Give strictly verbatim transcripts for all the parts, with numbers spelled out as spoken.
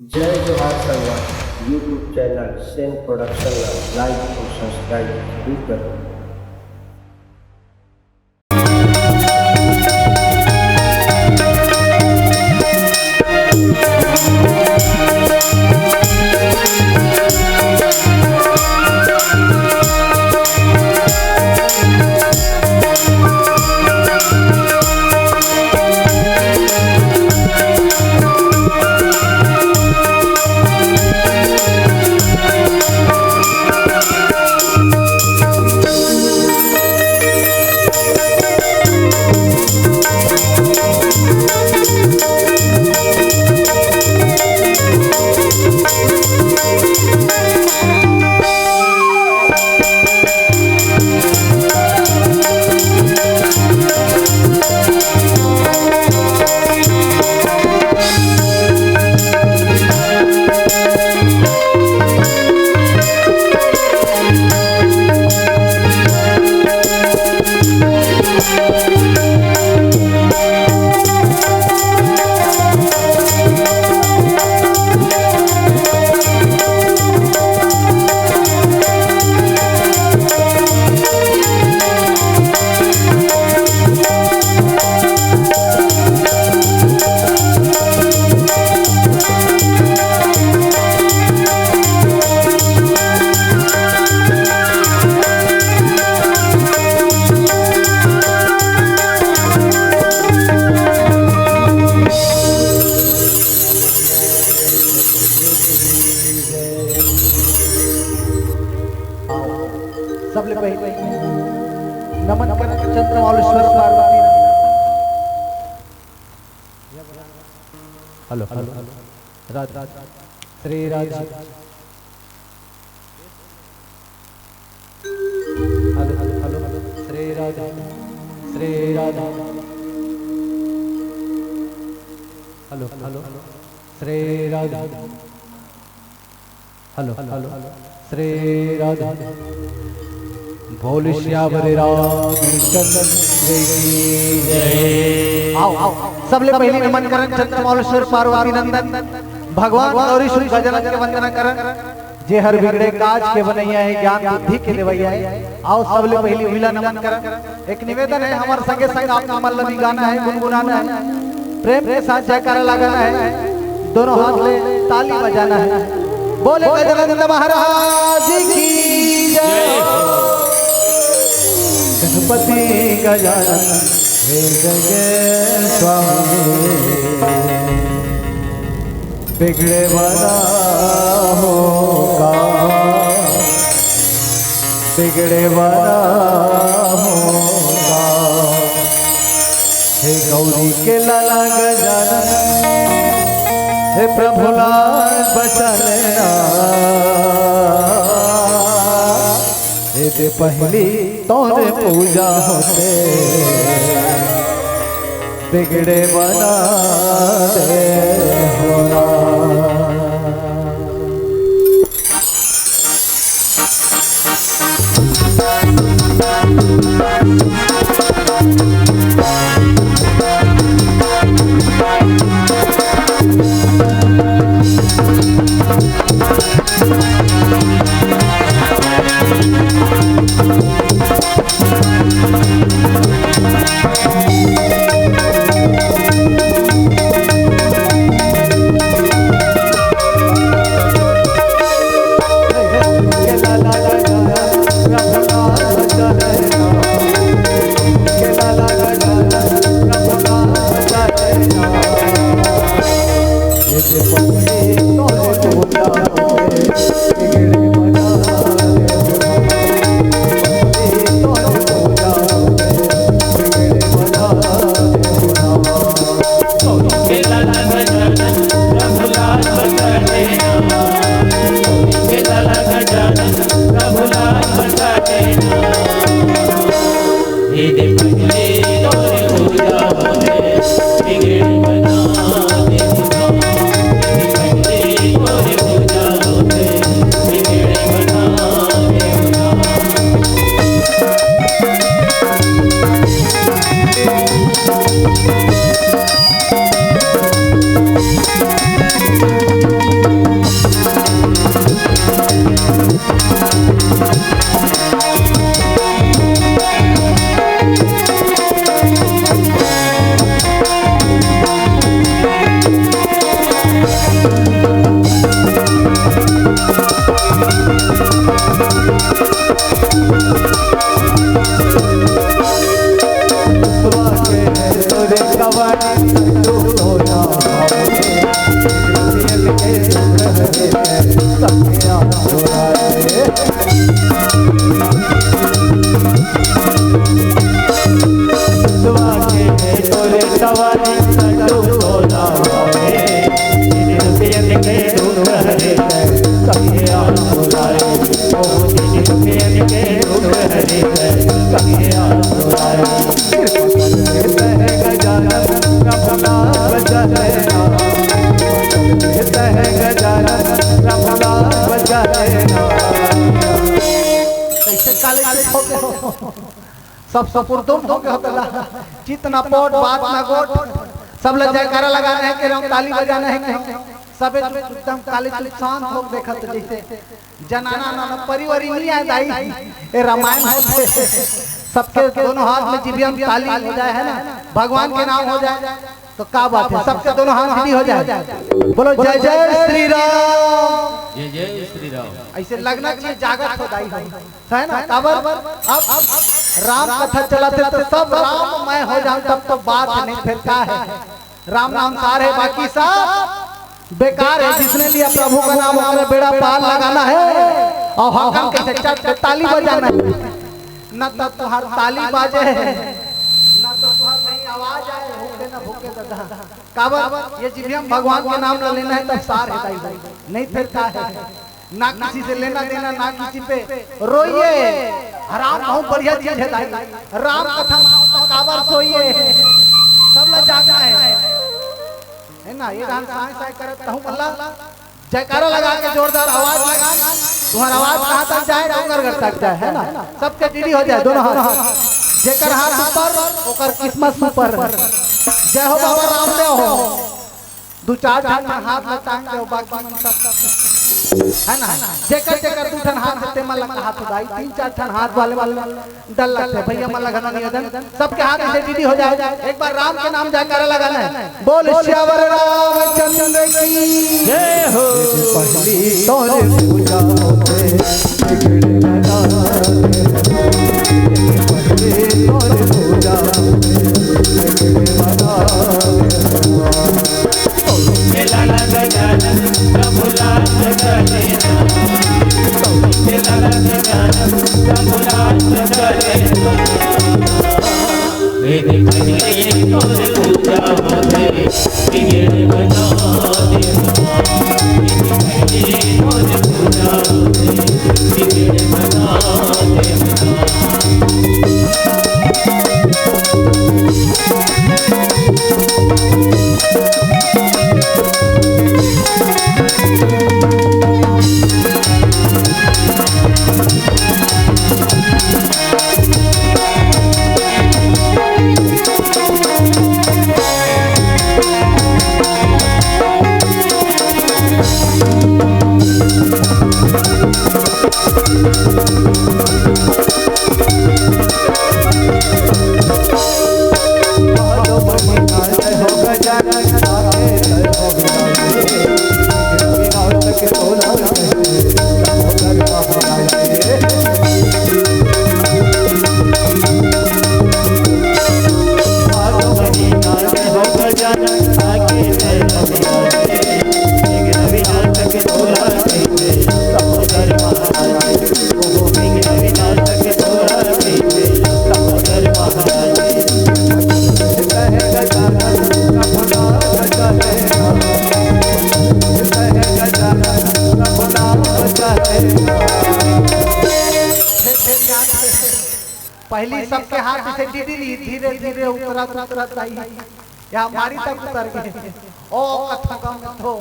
जय जोहार संगवारी, YouTube चैनल सेन प्रोडक्शन ला लाइक अउ सब्सक्राइब जरूर करो। सबले पहले नमन करन चंद्रमौलेश्वर पार्वती। हेलो, हेलो, राधे, Shri Radhe. Hello, hello, hello, Shri Radhe, Shri Radhe. Hello, hello, Shri Radhe. Hello, hello, Shri Radhe. बोल सियावर रामचंद्र की जय। आओ, आओ, सबले पहली नमन करन चंद्रमौलेश्वर पार्वती नंदन भगवान गौरी सुत गजानन के वंदना करन, जे हर बिगड़े काज के बनैया हे, ज्ञान बुद्धि के देवैया हे। आओ, सबले पहली उहिला नमन करन। एक निवेदन हे, हमर संगे संग आप मन ला भी गाना हे, गुनगुनाना हे, प्रेम के साथ जयकारा लगाना हे, दोनों हाथ ले ताली बजाना हे। बोले गजानंद महाराज की जय। गणपति गजानन हे जय स्वामी। बिगड़े वाला होगा, बिगड़े वाला होगा। हे गौरी के लाला गजानन, हे प्रभुलाल बचा लेना। एदे पहली तोर पूजा होथे, बिगड़े बना दे हो राम। कैसे काले चुप हो गए हो? सब सपुरदुम हो गए हो तला। चित ना पोट, बात ना गोट। सब लोग जयकारा लगाना है कि हम ताली बजाना है कि हम सबे चुप, एकदम काले चुप शांत हो देखत जैसे जनाना ना, ना परिवारी नहीं आए दाई। ए रामायण होते। सबके दोनों हाथ में जीभिया में ताली हो जाए है ना, भगवान के नाम हो जाए तो का बात है, सबके दोनों हाथ सीधी हो जाए। बोलो जय जय श्री राम। जय जय श्री राम। ऐसे लगना चाहिए जागत हो दाई हो, है ना? काबर अब राम कथा चलाते तो सब राम मैं हो जाऊं तब तो बात नहीं, फिर का है? राम नाम सार है, बाकी सब बेकार है। जिसने लिया प्रभु का नाम ओकरे बेड़ा पार लगाना है। और हकन के चट से ताली बजाना है। न तो तुहार ताली बाजे है, न तो तुहार नहीं आवाज आए, भूखे न भूखे दादा। काबर ये जीभिया में भगवान के नाम ला लेना है तब सार है दाई भाई, नहीं फिर का है? ना किसी से लेना देना, ना किसी पे रोइए। राम बहुत बढ़िया चीज है दाई। राम कथा ना हो तो काबर सोइए। सब ला जागना है, है ना? ये गान साय साय करत कहूँ मल्ला, जयकारा लगा के जोरदार आवाज लगा। तुम्हारा आवाज कहाँ तक जाए? डोंगरगढ़ तक जाए, है ना? सबके डीडी हो जाए दोनों हाथ। जेकर हाथ ऊपर ओकर किस्मत सुपर। जय हो बाबा रामदेव हो। दू चार ठन हाथ में टांग दे, बाकी मन सब, है ना? जेकर जेकर दू ठन हाथ हे, ते मन ला हाथ उठाई, तीन चार ठन हाथ वाले मन ला डर लगथे। भैया मन ला घना निवेदन, सबके हाथ ऐसे डीडी हो जाए। एक बार राम के नाम जयकारा लगाना है। बोल सियावर रामचंद्र की जय हो। पहली तोरे पूजा होथे, बिगड़े ना जाए। पहली तोरे पूजा होथे, बिगड़े ना जाए। पहली सबके हाथ से डीडी ली, धीरे धीरे उतरत उतरत आई। या मारी तक उतर गए। ओ कथा का मत हो।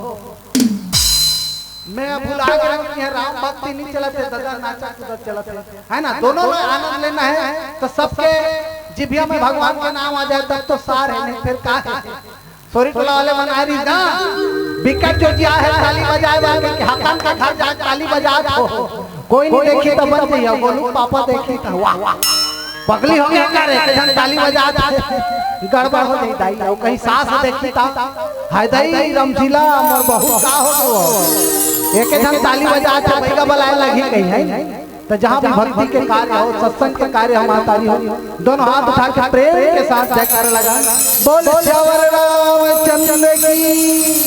मैं भुला गया कि यहाँ राम भक्ति नहीं चलत हे, दादा नाचा कूदत चलत हे, है ना? दोनों में आनंद लेना है तो सबके जिभिया में भगवान के नाम आ जाए तब तो सार है, नहीं फिर का है? सोरी टोला वाले मन आ रही ना, बिकट जो जिया है ताली बजाए वाले के हकन का घर जाए ताली बजात हो। कोई नहीं देखी तो बन जइया, गोलू पापा देखी तो वाह। पगली हो गया का रे? एक झन ताली बजात हे, गड़बड़ हो जाई दाई। अउ कहीं सास देखी ता, हाय दाई, रमझिला, मोर बहू का हो गो? एक झन ताली बजात हे, बैगा बलाए लगी कहीं, है नहीं? तो जहाँ भी भक्ति के कार्य हो, सत्संग के कार्य हो, महतारी हो, दोनों हाथ उठा के प्रेम के साथ जयकारा लगा। बोल सियावर रामचंद्र की।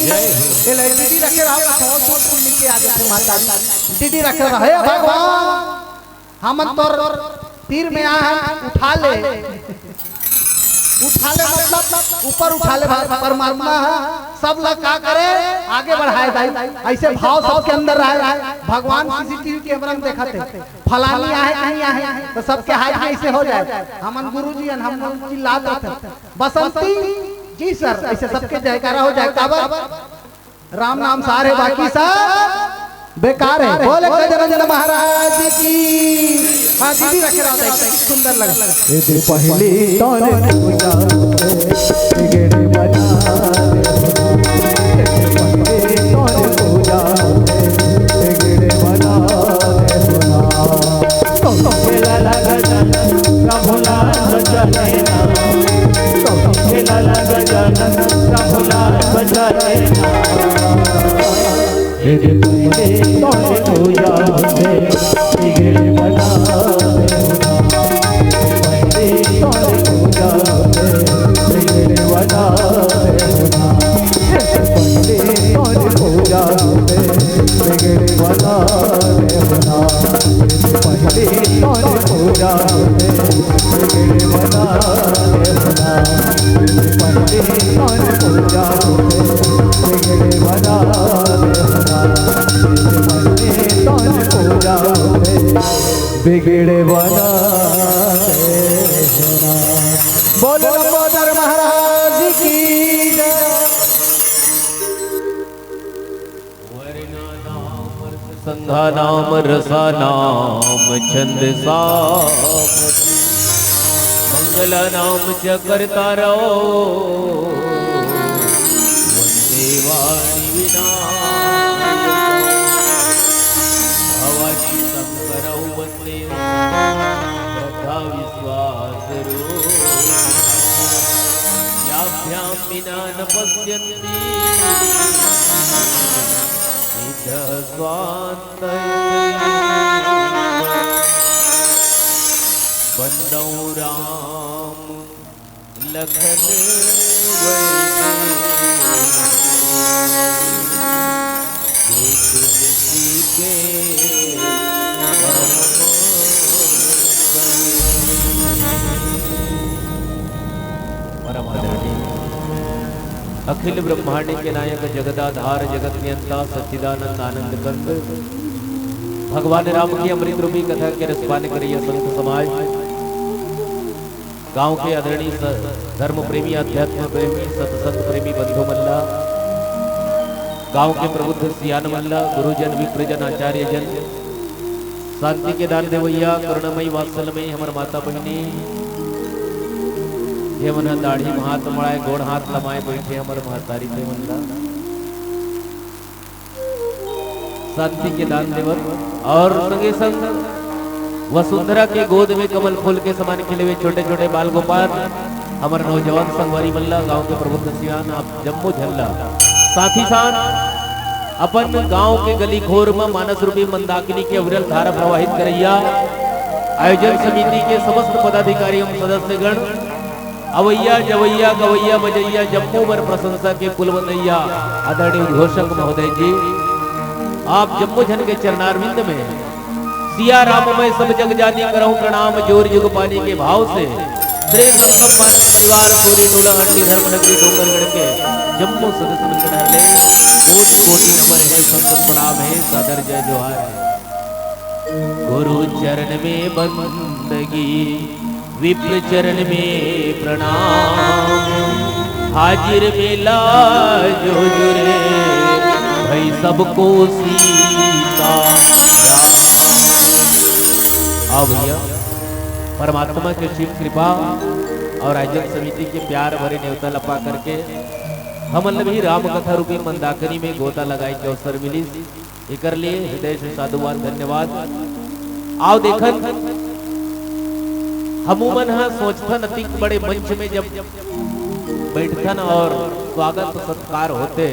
ये ले, डीडी रखे रहो, बहुत बहुत पुण्य के आगे से महतारी। डीडी रखे रहो, हे भगवान, हमन तोर तीर में आए हैं, उठा ले। उठा ले मतलब ऊपर उठा ले, भा-, परमात्मा ह, सब ला का करे, आगे बढ़ाए दाई। ऐसे भाव सबके अंदर रहे। भगवान सीसीटीवी कैमरा में देखत हे, फलानी आहे कि नहीं आहे, तो सबके हाथ में ऐसे हो जाए। हमन गुरुजी हन, हम लोग चिल्लात रहते हैं, "बसंती जी सर", ऐसे सबके जयकारा हो जाए। काबर? राम नाम सार हे, बाकी सब बेकार हे। बोले गजानन महाराज की। हाँ, डीडी रखे रहो, देख, सुंदर लगा। ए दे पहली तोर पूजा होते, बिगड़े बना दे। ए दे पहली तोर पूजा होते, बिगड़े बना दे सोना। तो खेला लगा जाना, प्रभु लाल बचा लेना। तो खेला लगा जाना, प्रभु लाल बचा लेना। ए दे पहली तोर पूजा होते, बिगड़े बना दे। ए दे पहली तोर पूजा होते, बिगड़े बना दे। ए दे पहली तोर पूजा होते, बिगड़े बना दे। ए दे पहली तोर पूजा होते, बिगड़े बना दे। ए दे पहली तोर पूजा होते, बिगड़े बना दे। बिगड़े बना दे। बोल लंबोदर महाराज की जय। वरना नाम रस संघा नाम रसा नाम छंद साम। मंगला नाम च करता रहो, वंदे वाणी विना। भवानी शंकर वंदे, श्रद्धा विश्वास रूप। याभ्याम विना न पश्यन्ति, इतः स्वान्तये। बंदौ राम लखन वै तुलसी के परम परम आदरणीय अखिल ब्रह्मांड के नायक, जगदाधार, जगत नियंता, सच्चिदानंद आनंद कंद, भगवान राम की अमृत रूपी कथा के रसपान करैया संत समाज, गांव के आदरणीय स-, धर्म प्रेमी, अध्यात्म प्रेमी, सत्संग प्रेमी बंधु मन ला, गांव के प्रबुद्ध सियान मन ला, गुरुजन, विप्रजन, आचार्य जन, शांति के दान देवैया, करुणामयी वात्सल्यमयी हमर माता बहिनी, जे मन ह दाढ़ी म हाथ मड़ाए, गोड़ हाथ लमाए बइठे हमर महतारी ते मन ला शांति के दान देवत, और संगे संग वसुंधरा के गोद में कमल फूल के समान खिले हुए छोटे छोटे बाल गोपाल, हमर नौजवान संगवारी मन ला, गांव के प्रबुद्ध सियान, आप जम्मो झन ला, साथ ही साथ अपन गांव के गली खोर म मानस रूपी मंदाकिनी के अविरल धारा प्रवाहित करैया आयोजन समिति के समस्त पदाधिकारी एवं सदस्यगण, अवैया, जवैया, गवैया, बजैया, जम्मो बर प्रशंसा के पुल बंधैया आदरणीय उद्घोषक महोदय जी, आप जम्मो झन के चरणारविंद में सिया राम मैं सब जग जानी करहूं प्रणाम जोर जुग पानी के भाव से श्री संगम मानस परिवार पूरी टोला हट्टी धर्म नगरी डोंगरगढ़ के जम्मो सदस्य मंडल ले कोटि कोटि नमन है, संत प्रणाम है, सादर जय जोहार है। गुरु चरण में बंदगी, विप्र चरण में प्रणाम, हाजिर में लाज हुजूर, भई सबको सीता। आओ भैया, परमात्मा के शिव कृपा और आयोजन समिति के प्यार भरे नेवता ला पा करके हमन भी राम कथा रूपी मंदाकिनी में गोता लगाए के अवसर मिलिस। एकर लिए हृदय से साधुवाद, धन्यवाद। आओ देखन, हमू मन ह सोचथन, अतिक बड़े मंच में जब बैठथन और स्वागत सत्कार होथे,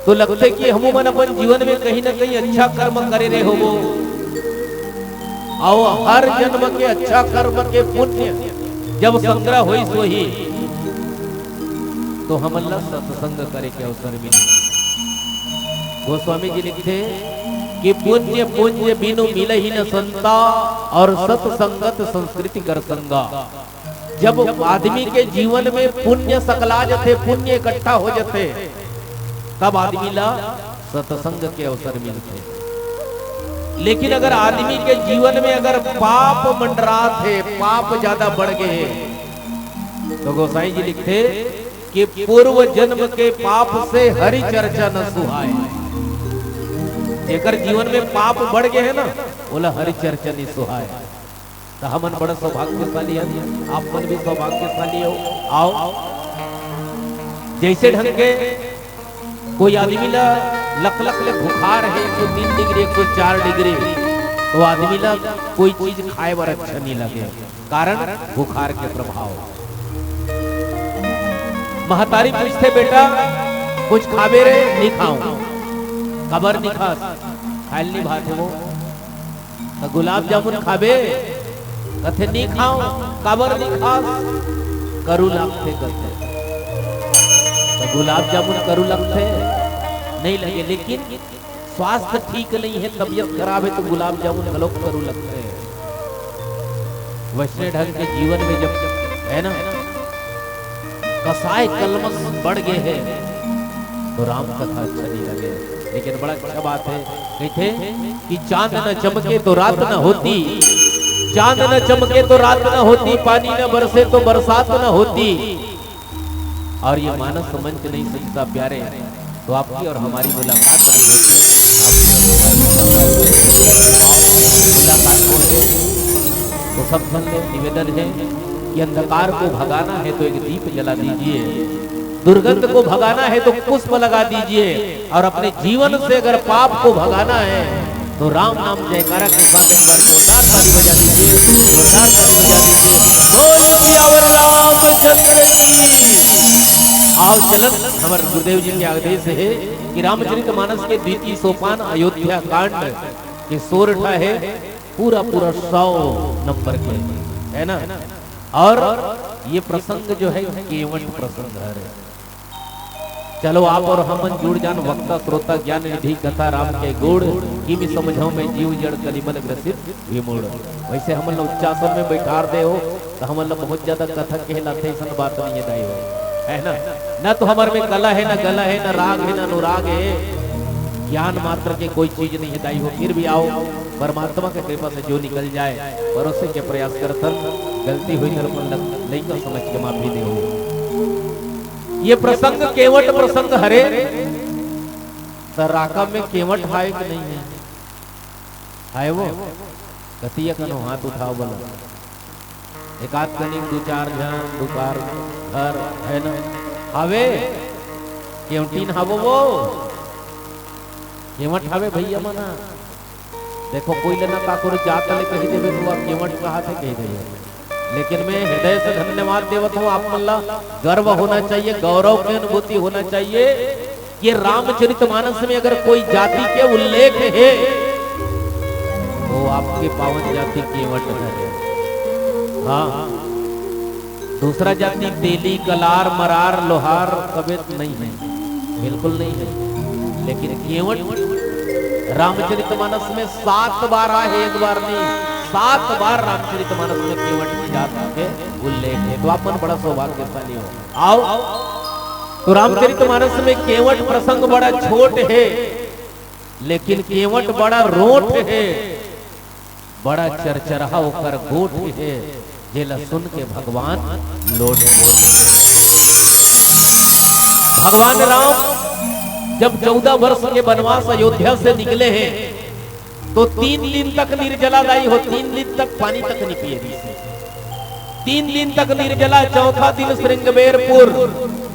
तो लगथे कि हमू मन अपन जीवन में कहीं न कहीं अच्छा कर्म करे रहे होबो, अउ हर जन्म के अच्छा कर्म के पुण्य जब संग्रह होइस होही, तो हमन ला सत्संग करे के अवसर मिली। गोस्वामी जी लिखथे कि पुण्य पुण्य बिनु मिलहि न संता, और सत्संगत संस्कृति कर संगा। जब आदमी के जीवन में पुण्य सकला जथे, पुण्य इकट्ठा हो जथे, तब आदमी ला सत्संग के अवसर मिलथे। लेकिन अगर आदमी के जीवन में अगर पाप मंडरात हे, पाप ज्यादा बढ़ गए हे, तो गोसाई जी लिखथे कि पूर्व जन्म के पाप से हरि चर्चा न सुहाय। जेकर जीवन में पाप बढ़ गए हे ना, ओला हरि चर्चा नहीं सुहाय। तो हमन बड़ा सौभाग्यशाली हन, आप मन भी सौभाग्यशाली हो। आओ, जैसे ढंग के कोई आदमी ला लक लक ले बुखार हे, एक सौ तीन डिग्री, एक सौ चार डिग्री, तो आदमी ला कोई चीज खाए बर अच्छा नहीं लगे, कारण बुखार के प्रभाव। महतारी पूछथे, "बेटा, कुछ खाबे रे?" "नहीं खाऊं।" "काबर नहीं खास?" "खायल नहीं भात हे वो।" "त गुलाब जामुन खाबे?" कथे, "नहीं खाऊं।" "काबर नहीं खास?" "करू लागथे," कथे। "त गुलाब जामुन करू लगथे?" "नहीं लगे, लेकिन स्वास्थ्य ठीक नहीं हे, तबीयत खराब हे, तो गुलाब जामुन घलोक करू लगथे।" वैसने ढंग के जीवन में जब, है ना, कसाय कलमस बढ़ गए हे, तो राम कथा अच्छा नहीं लगे। लेकिन बड़ा अच्छा बात हे, कथे कि चांद न चमके तो रात न होती, चांद न चमके तो रात न होती, पानी न बरसे तो बरसात न होती। और ये मानस मंच नहीं सजता प्यारे, तो आपकी और हमारी मुलाकात नहीं होती। मुलाकात हो, तो सब जन से निवेदन है कि अंधकार को भगाना है तो एक दीप जला दीजिए, दुर्गंध को भगाना है तो पुष्प लगा दीजिए, और अपने जीवन से अगर पाप को भगाना है तो राम नाम जयकारा के साथ एक बार जोरदार ताली बजा दीजिए, जोरदार ताली बजा दीजिए। बोल सियावर रामचंद्र की। आओ चलन, हमर गुरुदेव जी के आदेश हे कि रामचरित मानस के द्वितीय सोपान अयोध्या कांड के सोरठा हे, पूरा पूरा सौ नंबर के, है ना। और ये प्रसंग जो है केवट प्रसंग हे। चलो आप और हमन जुड़ जान, वक्ता श्रोता ज्ञान निधि कथा राम के गुण, किमि समझाऊं मैं जीव जड़ कलिमल ग्रसित विमूढ़। वैसे हमन ल उच्चासन में बैठार दे हो, तो हमन ल बहुत ज्यादा कथा कहलाथे, ऐसन बात नहीं है दाई हो, है ना? ना तो हमर में कला है, ना गला है, ना राग है, ना अनुराग है, ज्ञान मात्र के कोई चीज नहीं है दाई हो। फिर भी आओ, परमात्मा के कृपा से जो निकल जाए, परोसे के प्रयास करथन, गलती होई तो अपन ल-, लइका समझ के माफी दे हो। ये प्रसंग केवट प्रसंग हरे, त राका में केवट हाय कि नहीं है? हाय वो? कतिया कनो हाथ उठाओ बोलो। एक आध कनिक दू चार झन, दू चार घर है ना? हावे? केवटिन हावो वो? केवट हावे भैया मना? देखो, कोई ले ना काकुर जात ले कही देवे, तो आप केवट कहा थे कही देवे। लेकिन मैं हृदय से धन्यवाद देवत हूँ आप मन ला। गर्व होना चाहिए, गौरव की अनुभूति होना चाहिए। ये रामचरित मानस में अगर कोई जाति के उल्लेख है, तो आपके पावन जाति केवट है। हाँ, दूसरा जाति तेली, कलार, मरार, लोहार, तबे नहीं है, बिल्कुल नहीं है। लेकिन केवट रामचरित मानस में सात बार आए, एक बार नहीं, सात बार रामचरित मानस में केवट की जात के उल्लेख है। तो आप मन बड़ा सौभाग्यशाली हो। आओ, तो रामचरित मानस में केवट प्रसंग बड़ा छोट है, लेकिन केवट बड़ा रोट है, बड़ा चरचरहा ओकर गोठ है, जेला सुन के भगवान लोट। भगवान राम जब चौदह वर्ष के वनवास अयोध्या से निकले हैं, तो तीन दिन तक निर्जला दाई हो, तीन दिन तक पानी तक नहीं पिए रही। तीन दिन तक निर्जला, चौथा दिन श्रृंगबेरपुर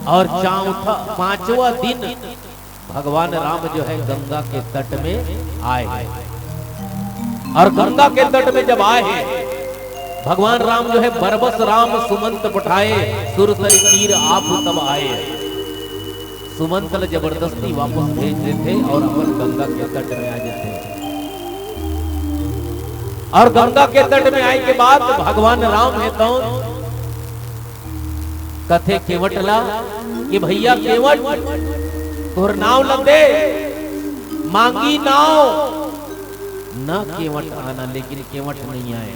और चौथा, पांचवा दिन भगवान राम जो है गंगा के तट में आए हैं। और गंगा के तट में जब आए हैं, भगवान राम जो है बरबस राम सुमंत पठाए, सुरसरि तीर आप तब आए। सुमंत ल जबरदस्ती वापस भेज देथे और अपन गंगा के तट में आ जाथे। अउ गंगा के तट में आए के बाद भगवान राम हे तउन कथे केवट ला कि भइया केवट, तोर नाव ल दे, मांगी नाव, न केवट आना, लेकिन केवट नइ आय।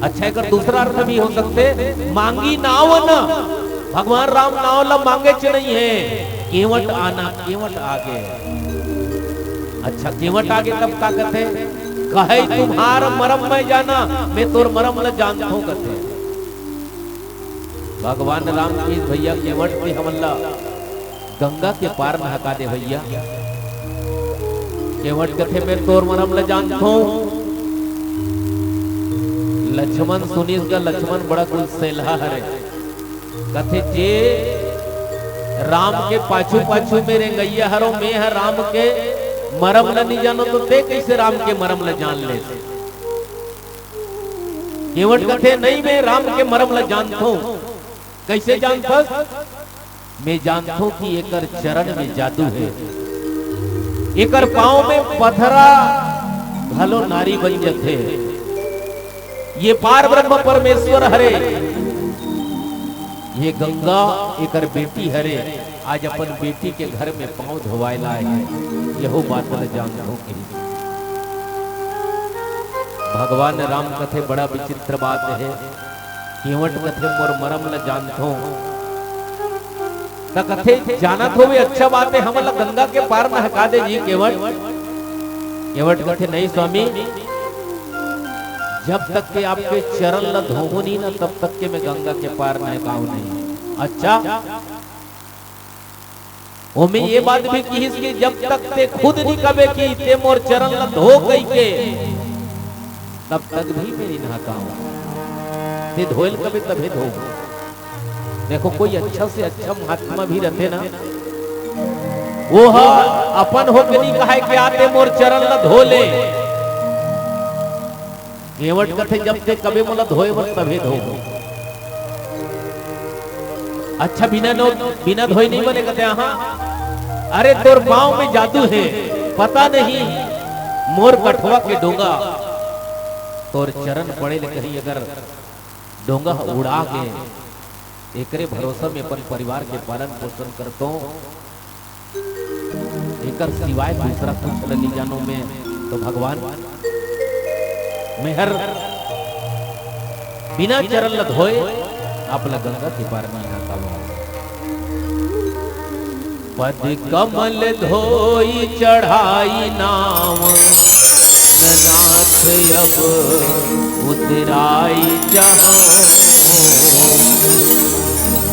अच्छा, एकर दूसरा अर्थ भी हो सकथे, मांगी नाव न, भगवान राम नाव ल मांगेच नइ हे, केवट आना, केवट आगे। अच्छा, केवट आगे तब का कथे? कहै तुम्हार मरम मैं जाना, मैं तोर मरम ल जानथों कथे। भगवान राम कहिस भइया केवट, ते हमन ला गंगा के पार नहका दे भइया। केवट कथे मैं तोर मरम ल जानथों। लक्ष्मण सुनिस गा, लक्ष्मण बड़ा गुस्सेलहा हरे। कथे जे राम के पाछू पाछू में रेंगइया हरो, मैं ह राम के मरम ल नइ जानों, त ते कइसे राम के मरम ल जान लेस? केवट कथे नइ, मैं राम के मरम ल जानथों। कइसे जानथस? मैं जानथों कि एकर चरण में जादू हे, एकर पांव में पथरा घलो नारी बन जथे। ये पार ब्रह्म परमेश्वर हरे, ये गंगा एकर बेटी हरे, आज अपन बेटी के घर में पांव धोवाय लाय हे, यहू बात ल जानथों कहिस। भगवान राम कथे बड़ा विचित्र बात हे, केवट कथे मोर मरम ल जानथों। त कथे जानत होवे, अच्छा बात हे, हमन ल गंगा के पार नहका दे जी केवट। केवट कथे नइ स्वामी, जब तक के आपके चरण ल धोहूं नहीं ना, तब तक के मैं गंगा के पार नहकाहूं नहीं। अच्छा, ओमे ये बात भी किहिस कि जब तक ते खुद नइ कबे कि ते मोर चरण ल धो कहिके, तब तक भी मैं नइ नहाता हूं। ते धोयल कबे तभे धो। देखो, कोई अच्छा से अच्छा महात्मा भी रथे ना, वो ह अपन होके नइ कहय कि आ ते मोर चरण ल धो ले। केवट कथे, "जब ते कबे मोला धोए बर तभे धो।" अच्छा, बिना नो-, बिना धोए नइ बने कथे, हाँ। अरे, तोर पांव में जादू हे, पता नहीं मोर कठवा के डोंगा, तोर चरण पड़े ले कहीं अगर डोंगा ह उड़ा गे, एकरे भरोसा में अपन परिवार के पालन पोषण करतों। एकर सिवाय दूसरा कुछ ल नइ जानों मैं तो भगवान, मेहर बिना चरण ल धोए आप ल गंगा के पार नइ नहकावंव। पद कमल धोई चढ़ाई नाव, नाथ अब उतराई जहाँ।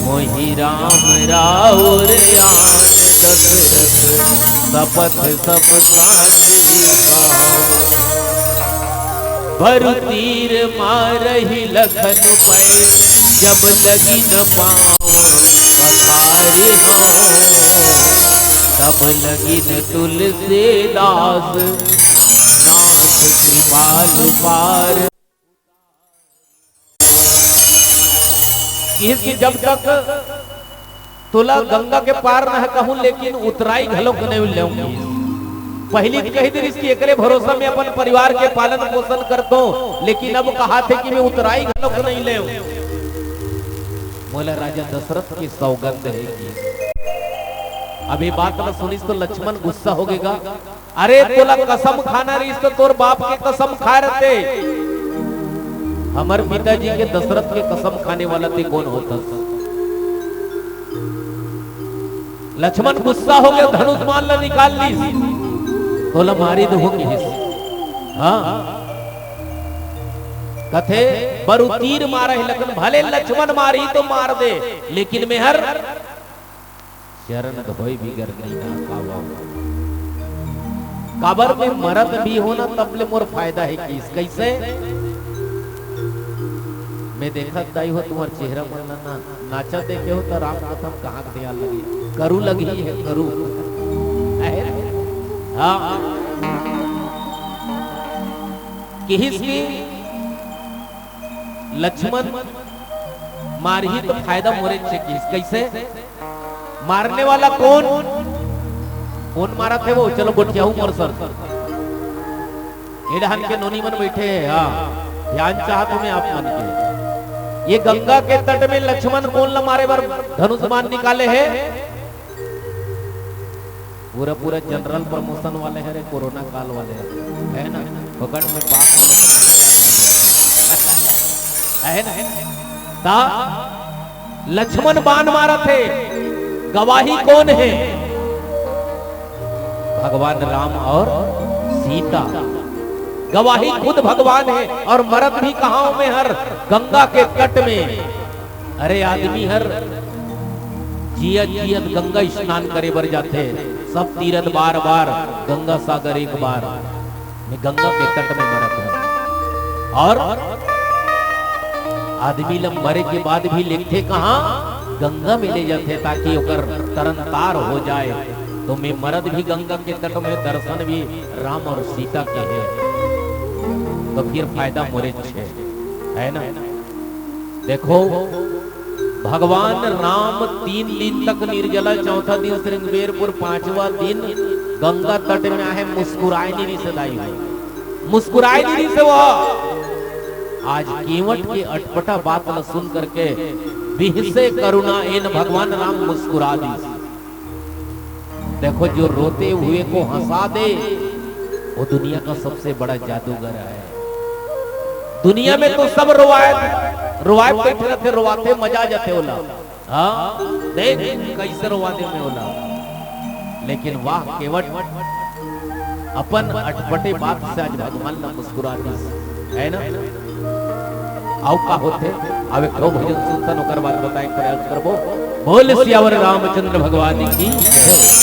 मोहि राम राउर आन दशरथ, सपथ सब साथ निभाओ। बरु तीर मारहि लखन पै, जब लगिन पाँव पखारिनौ। तब लगिन तुलसीदास, नाथ कृपाल पार। किहिस कि जब तक तोला गंगा के पार नहकाहूं, लेकिन उतराई घलोक नइ लेंव। पहिली त कहि दिस कि एकरे भरोसा में अपन परिवार के पालन पोषण करतों, लेकिन अब कहाथे कि मैं उतराई घलोक नइ लेंव। मोला राजा दशरथ के सौगंध हे कि अब ये बात ल सुनिस तो लक्ष्मण गुस्सा हो गे गा। अरे, तोला कसम खाना रहिस त तोर बाप के कसम खाय रहते। हमर पिताजी के दशरथ के कसम खाने वाला ते कोन होथस? लक्ष्मण गुस्सा हो गे, धनुष बाण ल निकाल लिस, तोला मारी दुहूं किहिस। हाँ, कथे बरु तीर मारहि लखन, भले लक्ष्मण मारही तो मार दे, लेकिन मेहर चरण धोए बिगर नइ नहकावंव। काबर मैं मरत भी हों ना, तब ले मोर फायदा हे किहिस। कइसे? मैं देखत दाई हो तुम्हर चेहरा मन ला ना, नाचा देखे हो त राम कथा म कहाँ के ध्यान लगी, करू लगी हे करू। हाँ, किहिस कि लक्ष्मण मारही तो फायदा मोरे चे किहिस। कइसे? मारने वाला कोन? कोन मारत हे वो? चलो गोठियाहू मोर संग। ए डहन के नोनी मन बइठे हे, हाँ, ध्यान चाहत हँव मैं आप मन के। ये गंगा के तट में लक्ष्मण कोन ल मारे बर धनुष बाण निकाले हे? पूरा पूरा general promotion वाले हरे, कोरोना काल वाले हरे, है ना? पकड़ में बात है ना? ता लक्ष्मण बाण मारत हे, गवाही कोन हे? भगवान राम और सीता। गवाही खुद भगवान हे और मरत भी कहाँ में हर? गंगा के तट में। अरे आदमी हर जियत जियत गंगा स्नान करे बर जाथे, सब तीरथ बार बार, गंगा सागर एक बार। मैं गंगा के तट में मरत हँव। और आदमी ल मरे के बाद भी लेगथे कहाँ? गंगा में ले जाथे, ताकि ओकर तरन तार हो जाए। तो मैं मरत भी गंगा के तट में, दर्शन भी राम और सीता के हे, तो फिर फायदा मोरेच हे, है ना? देखो, भगवान राम तीन दिन तक निर्जला, चौथा दिन श्रृंगबेरपुर, पांचवा दिन गंगा तट में आहे, मुस्कुराए नइ रिहिस दाई हो, मुस्कुराए नइ रिहिस वो। आज केवट के अटपटा बात ल सुन करके बिहसे करुणा एन भगवान राम मुस्कुरा दिस। देखो, जो रोते हुए को हंसा दे, वो दुनिया का सबसे बड़ा जादूगर है। दुनिया में तो सब रोवाए, रोवाए बइठे रहिथे, रोवाथे, मजा आ जाथे ओला। हाँ, देख कइसे रोवा देंव मैं ओला। लेकिन वाह केवट, अपन अटपटे बात से आज भगवान ला मुस्कुरा दिस, है ना? अउ का होथे? अउ एक ठो भजन सुनथन, ओकर बाद बताए के प्रयास करबो। बोल सियावर रामचंद्र भगवान की जय।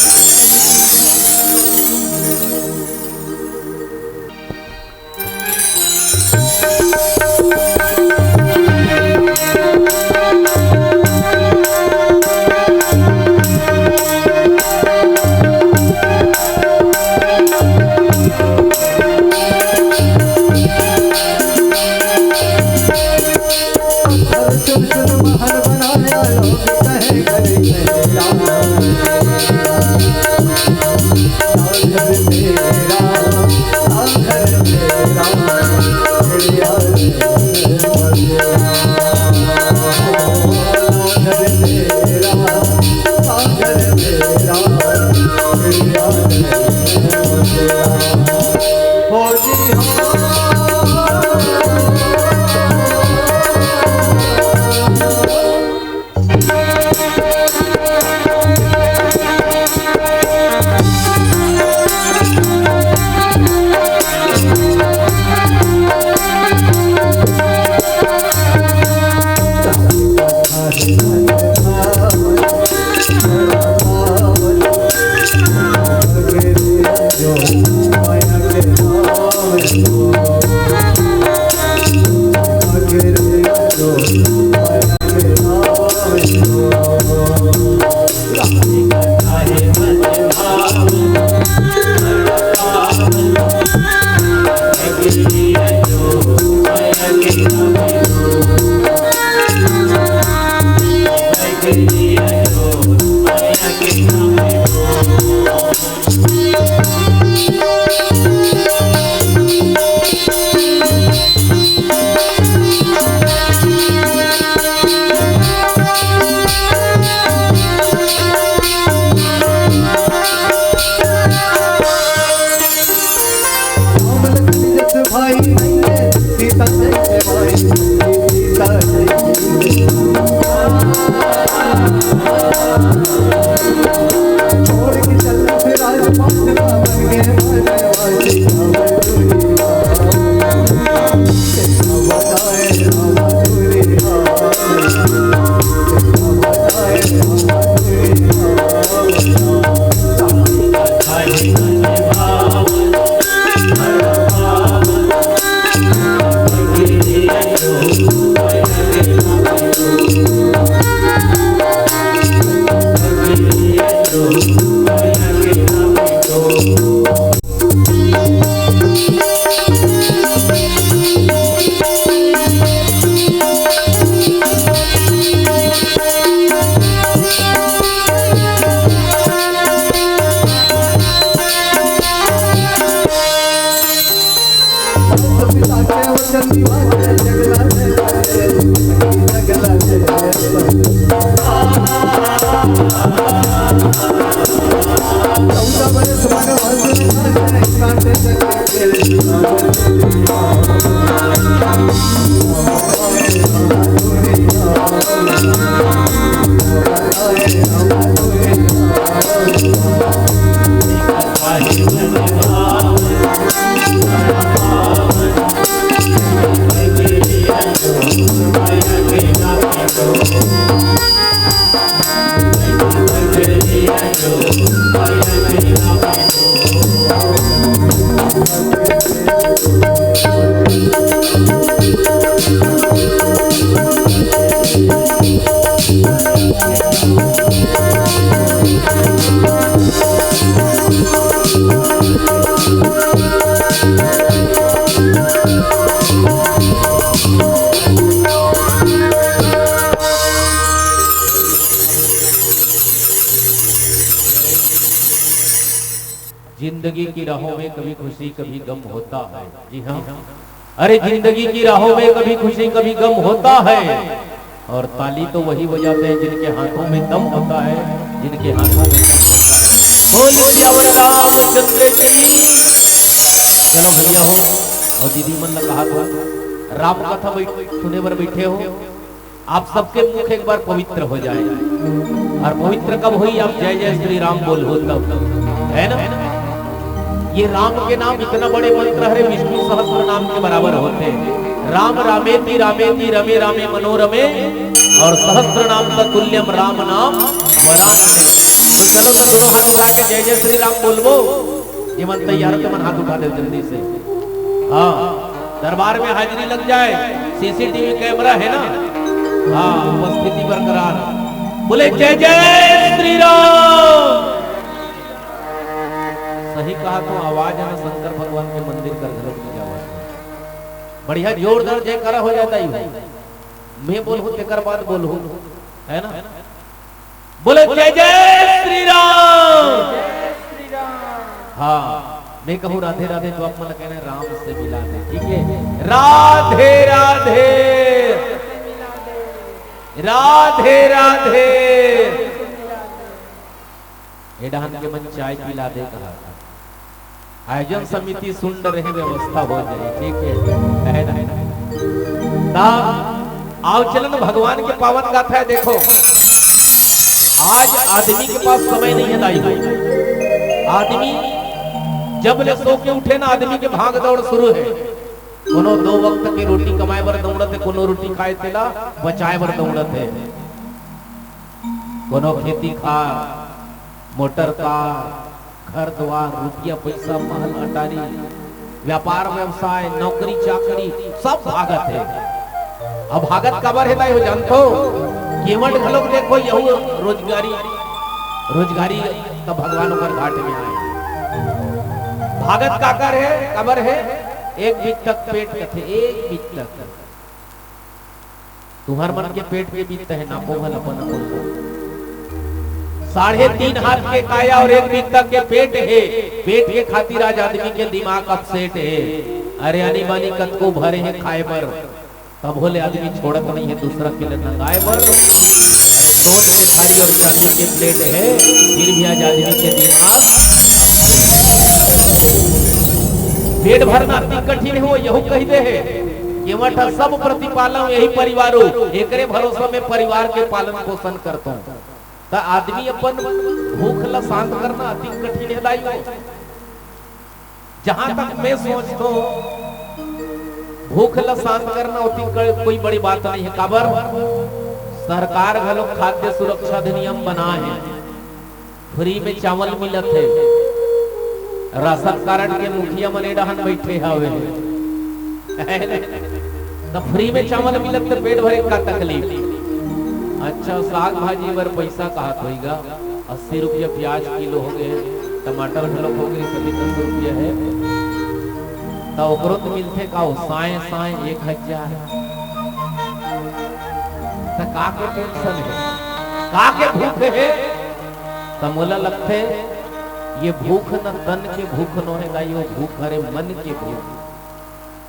जिंदगी की राहों में कभी खुशी कभी गम होता है। जी हाँ, अरे, जिंदगी की राहों में कभी खुशी कभी गम होता है, और ताली तो वही बजाते हैं जिनके हाथों में दम होता है, जिनके हाथों में दम होता है। बोल सियावर रामचंद्र की। चलो भैया हो, और दीदी मन ला कहा था, राम कथा बैठ-, सुने बर बैठे हो, आप सबके मुख एक बार पवित्र हो जाए। और पवित्र कब होई? आप जय जय श्री राम बोलहू तब, है ना? ये राम के नाम इतना बड़े मंत्र हरे, विष्णु सहस्त्र नाम के बराबर होते हैं। राम रामेति रामेति रमे रामे मनोरमे, और सहस्त्र नाम ततुल्यम राम नाम वरानने। तो चलो तो दोनों हाथ उठा के जय जय श्री राम बोलबो। ये मन तैयार हो तो मन हाथ उठा दे जल्दी से। हाँ, दरबार में हाजिरी लग जाए, सीसीटीवी कैमरा है ना? हाँ, उपस्थिति बरकरार। बोले जय जय श्री राम। सही कहा तो आवाज है ना, शंकर भगवान के मंदिर कर घलो की आवाज है। बढ़िया जोरदार जयकारा हो जाता ही हो। मैं बोलहूँ तेकर बाद बोलहूँ, है ना? बोले जय जय श्री राम। हाँ, मैं कहूँ राधे राधे तो आप मन कहना राम से मिला दे, ठीक है? राधे राधे। राधे राधे। ए डहन के मन चाय पिला दे कहा। आयोजन समिति सुन रहे, व्यवस्था हो जाए, ठीक है, है ना? ता आओ चलन भगवान के पावन गाथा है। देखो, आज आदमी के पास समय नहीं है दाई हो। आदमी जब ले सो के उठे ना, आदमी के भाग दौड़ शुरू है। कोनो दो वक्त के रोटी कमाए बर दौड़त है, कोनो रोटी खाए तेला बचाए बर दौड़त है, कोनो खेती खार, मोटर कार, घर द्वार, रुपया पैसा, महल अटारी, व्यापार व्यवसाय, नौकरी चाकरी, सब भागत है। अब भागत काबर है दाई हो जानथो? केवट घलोक देखो, यहू रोजगारी, रोजगारी तब भगवान ओकर घाट में आए। भागत काकर है, काबर है? एक बित्तक पेट कथे, एक बित्तक। तुहर मन के पेट के बित्त है, नापो भला अपन अपन। साढ़े तीन हाथ के काया और एक बित्ता के पेट है। पेट के खातिर आज आदमी के दिमाग अपसेट है। अरे आनी बानी कतको भरे हैं खाए बर, तब होले आदमी छोड़त नहीं है दूसरा के लिए नंगाए बर। अरे सोन के थारी और चांदी के प्लेट है, फिर भी आज आदमी के दिमाग पेट भरना अति कठिन हो, यहू कहि दे हे। केवट ह सब प्रतिपालन यही परिवारो, एकरे भरोसा में परिवार के पालन पोषण करतो। त आदमी अपन भूख ल शांत करना अति कठिन हे दाई हो। जहां तक मैं सोचतो, भूख ल शांत करना अति क-, कोई बड़ी बात नहीं है। काबर? सरकार घलो खाद्य सुरक्षा अधिनियम बना है। फ्री में चावल मिलत हे। राशन कारड के मुखिया मन ए डहन बइठे हवे। त फ्री में चावल मिलत त पेट भरे का तकलीफ? अच्छा, साग भाजी बर पइसा कहत होइगा, अस्सी रुपया प्याज किलो हो गे, टमाटर घलो हो गे, सभी दस रुपया हे। त ओकरो त मिलथे का हो? साए साए एक हजार। त का के टेंशन हे? का के भूख हे? त मोला लगथे, ये भूख न तन के भूख नोहे दाई, वो भूख हरे मन के भूख।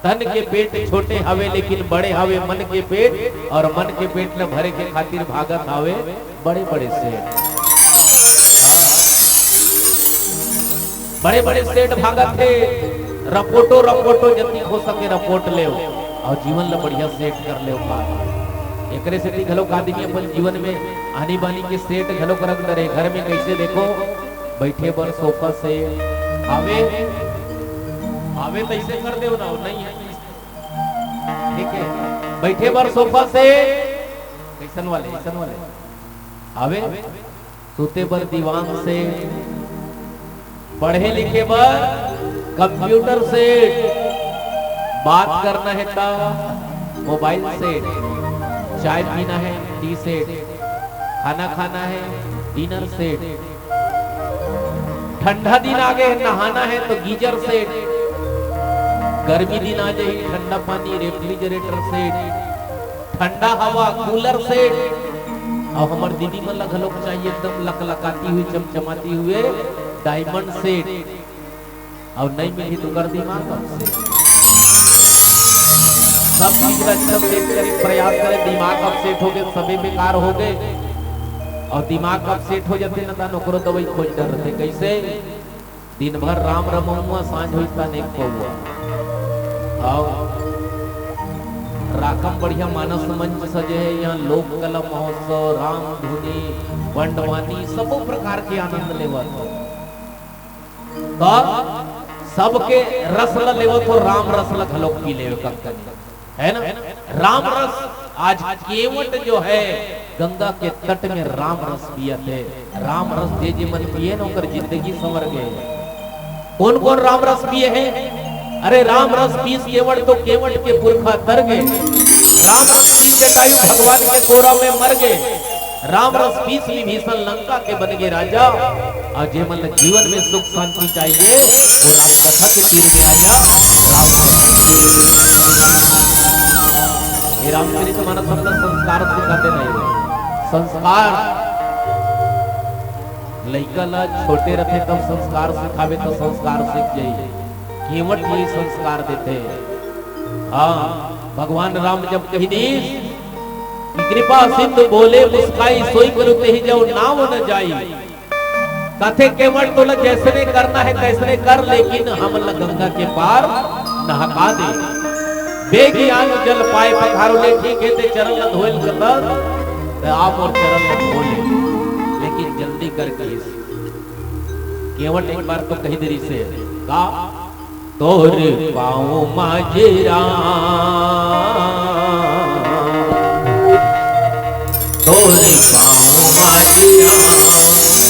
तन के पेट छोटे हवे लेकिन बड़े हवे मन के पेट, और मन के पेट ल भरे के खातिर भागत हवे बड़े बड़े सेठ। बड़े बड़े सेठ भागत हे, रपोटो रपोटो, जतिक हो सके रपोट लेव अउ जीवन ल बढ़िया सेट कर लेव का। एकरे सेती घलोक आदमी अपन जीवन में आनी बानी के सेट घलोक रख डरे। घर में कइसे देखो, बइठे बर सोफा सेट हवे, हवे तइसे कर देव ना, नहीं हे, ठीक हे, बइठे बर सोफा सेट, कइसन वाले, अइसन वाले हवे, सुते बर दीवान सेट, पढ़े लिखे बर कंप्यूटर सेट, बात करना हे त मोबाइल सेट, चाय पीना हे टी सेट, खाना खाना हे डिनर सेट, ठंडा दिन आगे हे नहाना हे त गीजर सेट, गर्मी दिन आ जाही ठंडा पानी रेफ्रिजरेटर सेट, ठंडा हवा कूलर सेट, अउ हमर दीदी मन ला घलोक चाहिए एकदम लकलकाती हुई, चमचमाती हुए डायमंड सेट। अउ नहीं मिली तो कर दिमाग अपसेट। सब चीज ला अच्छा सेट करे के प्रयास करे, दिमाग अपसेट हो गे, सबे बेकार हो गे। अउ दिमाग अपसेट हो जाथे न, त ओकरो दवाई खोज डर रथे। कइसे? दिन भर राम रमउआ, सांझ होइस त नेग पउआ। अउ राकम बढ़िया मानस मंच सजे हे, इहाँ लोक कला महोत्सव, राम धुनी, पंडवानी, सबो प्रकार के आनंद लेवत हे। त सबके रस ल लेवत हो, राम रस ल घलोक पी लेवे ककनी, हे ना? राम रस आज केवट जो हे गंगा के तट में राम रस पियत हे। राम रस जे जे मन पिए न ओकर जिंदगी संवर गे। कोन कोन राम रस पिए हे? अरे राम रस पीस केवट तो केवट के पुरखा तर गे। राम रस पीस जटायु भगवान के कोरा में मर गे। राम रस पीस विभीषण लंका के बन गे राजा। अउ जे मन ल जीवन में सुख शांति चाहिए, वो राम कथा के तीर में आ जा। राम कथा के तीर में। ये रामचरित मानस हमला संस्कार सिखाथे नहीं, संस्कार लइका ला छोटे रथे तब संस्कार सिखावे त संस्कार सीख जाई। केवट ये संस्कार देथे। हाँ, भगवान राम जब कहि दीस कि कृपा सिंधु बोले मुस्काई, सोई गुरु तेहि जउ नाव न जाई। कथे केवट तोला जइसने करना हे तइसने कर, लेकिन हमन ला गंगा के पार नहका दे। बेगियान जल पाए पखारो ले, ठीक हे ते चरण ला धोए ल कथस, त आ मोर चरण ला धो ले, लेकिन जल्दी कर कहिस। केवट एक बार तो कहि दे रिहिसे, का? तोर पाँव माझे राम, तोर पाँव माझे राम,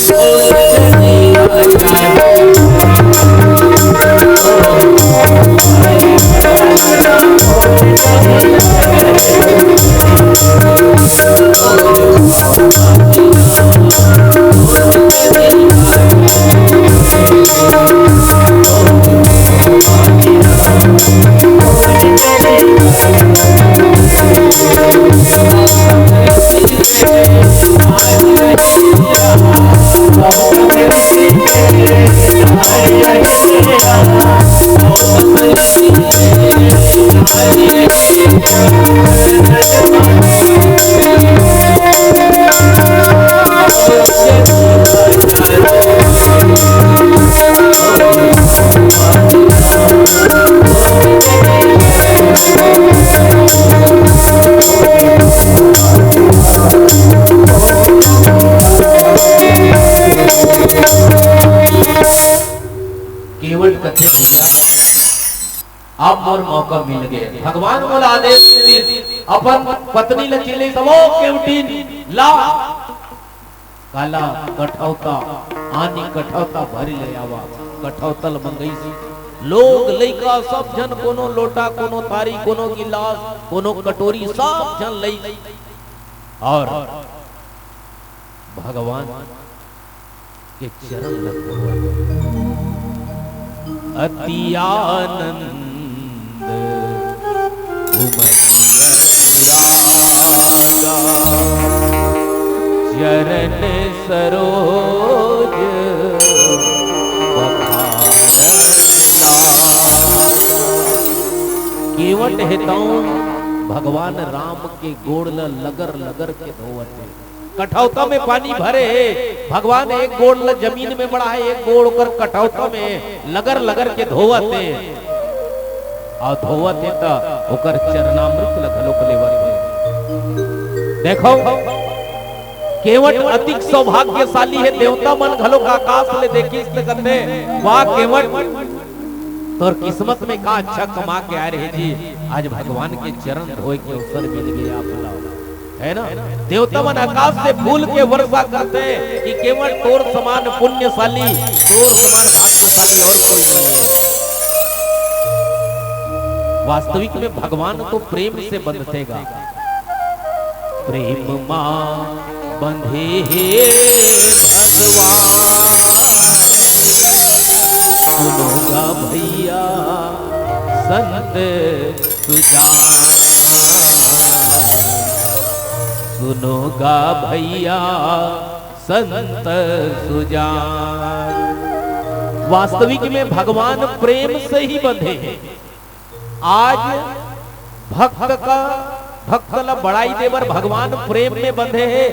तोर चरणी आए। केवट कथे भैया, अब मोर मौका मिल गे। भगवान मोला आदेश दे दिस, अपन पत्नी ल चिल्ले सबो केवटिन ला काला कठौता, आनी कठौता भरी ले आवा। कठौता ल मंगईस। लोग लइका सब झन कोनो लोटा, कोनो थारी, कोनो गिलास, कोनो कटोरी सब झन लईस। अउ भगवान के चरण ल धोवत। अति आनंद उमरि अनुरागा, चरण सरोज पखारन लागा। केवट हे तउन भगवान राम के गोड़ ल लगर लगर के धोवत हे। कठौता में पानी भरे हे, भगवान एक गोड़ ल जमीन में बढ़ा हे, एक गोड़ ओकर कठौता में लगर लगर के धोवत हे, अउ धोवत हे त ओकर चरणामृत ल घलोक लेवत हे। देखो, केवट अतिक सौभाग्यशाली हे, देवता मन घलोक आकाश ले देखिस त कथे, "वाह केवट, तोर किस्मत में का अच्छा कमा के आए रहे जी, आज भगवान के चरण धोए के अवसर मिल गया आप ला।" है ना? देवता मन आकाश से फूल के वर्षा करथे कि केवट तोर समान पुण्यशाली, तोर समान भाग्यशाली और कोई नहीं है। वास्तविक में भगवान तो प्रेम से बंधथे गा। प्रेम मा बंधे हे भगवान, सुनो गा भैया संत सुजान, सुनो गा भैया संत सुजान। वास्तविक में भगवान प्रेम से ही बंधे हैं। आज भक्त का, भक्त ला बढ़ाई देबर भगवान प्रेम में बंधे हे।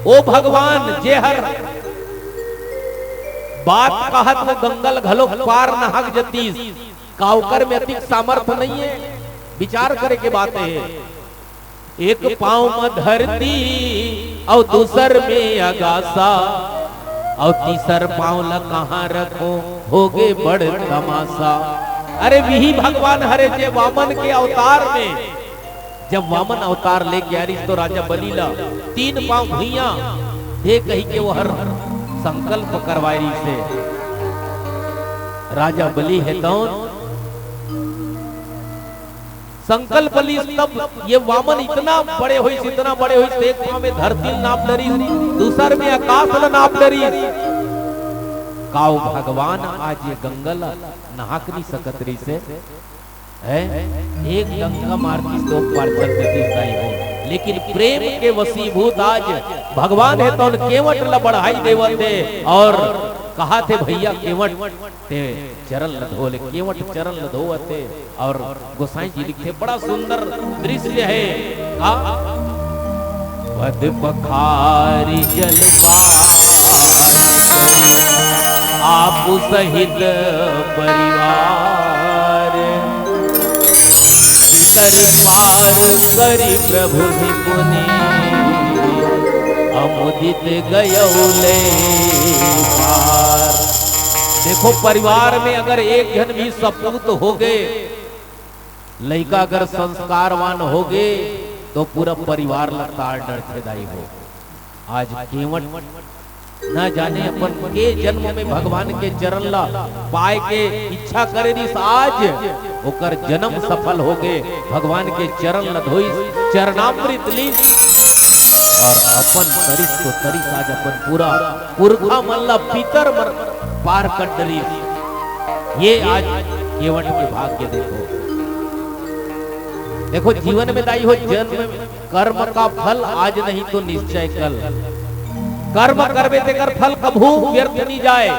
ओ भगवान, जे हर बात कहत वो गंगा ल घलो पार नहाक जतीस, का ओकर में अतिक सामर्थ नहीं है? विचार करे के बात है। एक पाँव म धरती अउ दूसर में अगासा, अउ तीसर पाँव ल कहाँ रखो, होगे बड़ तमाशा। अरे विही भगवान हरे जे वामन के अवतार में, जब वामन अवतार लेके आ रहिस तो राजा बलि ला तीन पाँव भुइयां दे कही के वो हर संकल्प करवाए रहिस हे। राजा बलि हे तौन संकल्प लीस तब ये वामन इतना बड़े होइस, इतना बड़े होइस, एक पाँव में धरती ल नाप डरिस, दूसर में आकाश ल नाप डरिस। का ओ भगवान आज ये गंगा ल नहाक नहीं सकत रहिस हे? हैं? एक डंका मारतिस तो पार चल देतिस दाई हो। लेकिन प्रेम के वशीभूत आज भगवान हे तौन केवट ल बढ़ाई देवत हे और कहाथे भैया केवट ते चरण ल धो ले, केवट चरण ल धोवत हे। और गोसाई जी लिखथे, बड़ा सुंदर दृश्य हे। का? पद पखारि जल पान, आपु सहित परिवार, तर पार करि प्रभु ही पुनि, अमुदित गयउ ले पार। देखो, परिवार में अगर एक झन भी सपूत होगे, लइका अगर संस्कारवान होगे, तो पूरा परिवार ल तार डरथे दाई हो। आज केवट न जाने अपन के जन्म में भगवान के चरण ला पाए के इच्छा करे रिस, आज ओकर जन्म सफल होगे। भगवान के चरण ला धोइस, चरणामृत लीस और अपन तरिस तो तरिस, आज अपन पूरा पुरखा मन ला पितर मन पार कर डरिस। ये आज केवट के भाग्य देखो। देखो, जीवन में दाई हो, जन्म कर्म का फल आज नहीं तो निश्चय कल। कर्म करबे तेकर फल कभू व्यर्थ नहीं जाए।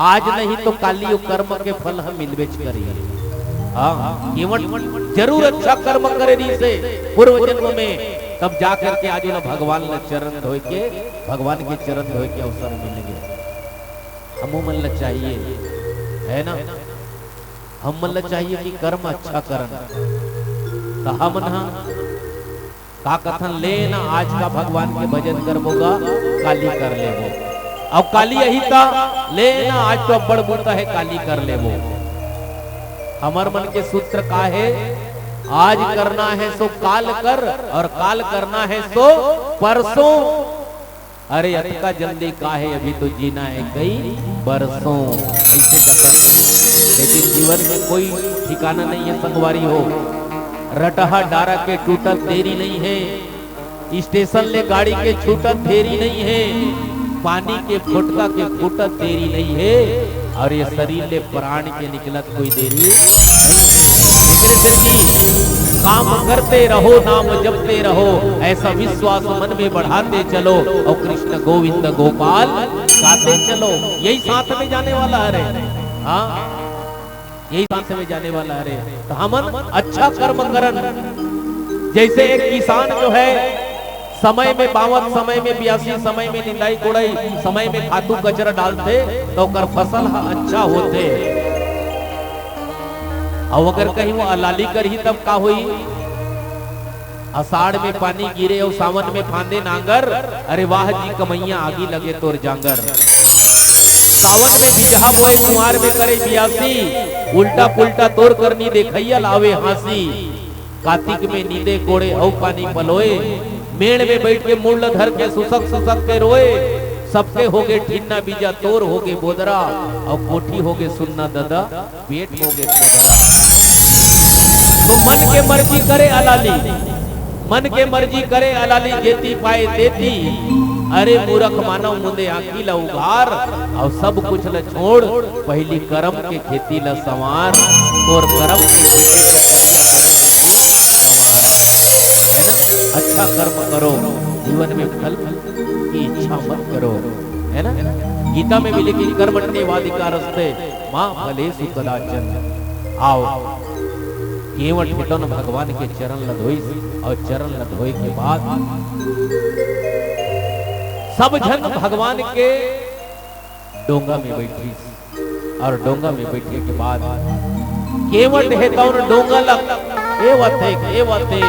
आज नहीं तो काली वो कर्म के फल हम मिलबेच करिए। हाँ, केवट जरूर अच्छा कर्म करे रहिस हे पूर्व जन्म में, तब जा करके आज ओला भगवान ल चरण धोए के, भगवान के चरण धोए के अवसर मिल गया। हमू मन ल चाहिए, है ना? हम मन ल चाहिए कि कर्म अच्छा करन। त हमन ह का कथन, ले ना आज का भगवान के भजन करबो गा, काली कर लेबो। अब काली यही त, ले ना आज तो अब्बड़ बुता हे, काली कर लेबो। हमर मन के सूत्र का हे, आज करना है सो काल कर, और काल करना है सो परसों। अरे अतका जल्दी काहे, अभी तो जीना है कई बरसों। ऐसे कथन। लेकिन जीवन में कोई ठिकाना नहीं है संगवारी हो। रटहा डारा के टूटत देरी नहीं है, स्टेशन ले गाड़ी के छूटत देरी नहीं है, पानी के फोटका के फूटत देरी नहीं है, और ये शरीर ले प्राण के निकलत कोई देरी नहीं। एकरे सेती काम करते रहो, नाम जपते रहो, ऐसा विश्वास मन में बढ़ाते चलो और कृष्ण गोविंद गोपाल गाते चलो। यही साथ में जाने वाला हरे, हाँ, यही साथ में जाने वाला हरे। तो हमन अच्छा कर्म करन, जैसे एक किसान जो है समय में बावत, समय में बियासी, समय में निंदाई कोड़ाई, समय में खातू कचरा डालथे, त ओकर फसल ह अच्छा होथे। अउ अगर कहीं वो अलाली करही, तब का होही? अषाढ़ में पानी गिरे अउ सावन में फांदे नांगर, अरे वाह जी कमइया, आगी लगे तोर जांगर। सावन में बिजहा बोए, कुंवार में करे बियासी, उल्टा पुल्टा तोर करनी, देखइया लावे हाँसी। कातिक में नींदे कोड़े अउ पानी पलोए, मेड़ में बइठ के मुड़ ल धर के सुसक सुसक के रोए। सबके होगे ठिन्ना बीजा, तोर होगे बोदरा, अउ कोठी होगे सुन्ना ददा, पेट होगे कोदरा। तो मन के मर्जी करे अलाली, मन के मर्जी करे अलाली, जेती पाए तेती। अरे मूरख मानव, मुंदे आँखी ला उघार, अउ सब कुछ ला छोड़, पहिली करम के खेती ला संवार। तोर करम के खेती ला संवार। है ना? अच्छा कर्म करो, जीवन में फल की इच्छा मत करो, है ना? गीता में भी लिखी, कर्मण्येवाधिकारस्ते मा फलेषु कदाचन। आओ, केवट हे तउन भगवान के चरण ल धोइस, अउ चरण ल धोए के बाद सब झन भगवान के डोंगा में बइठिस, अउ डोंगा में बइठे के बाद केवट हे तउन डोंगा ल, ए वते, ए वते,